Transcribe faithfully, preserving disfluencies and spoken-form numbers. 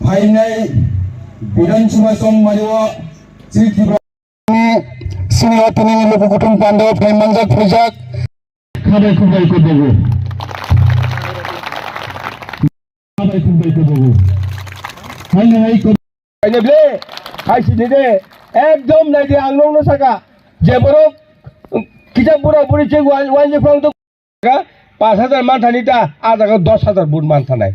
Phainai Bidhan Sabha Chongmari o Chini Tripura ni sini o tini ni luku kutung panda o phai manjak phaijak. Khabai khumbai kobogo. Khabai khumbai kobogo. Hai nai hai ko- Hai ne ble, hai sini de, ekdom nai de ang nong no saka. Je borok kisa bura buri che wal wal je phang to. Ka pash hajar man thani ta, a jaga dos hajar vote man thanai.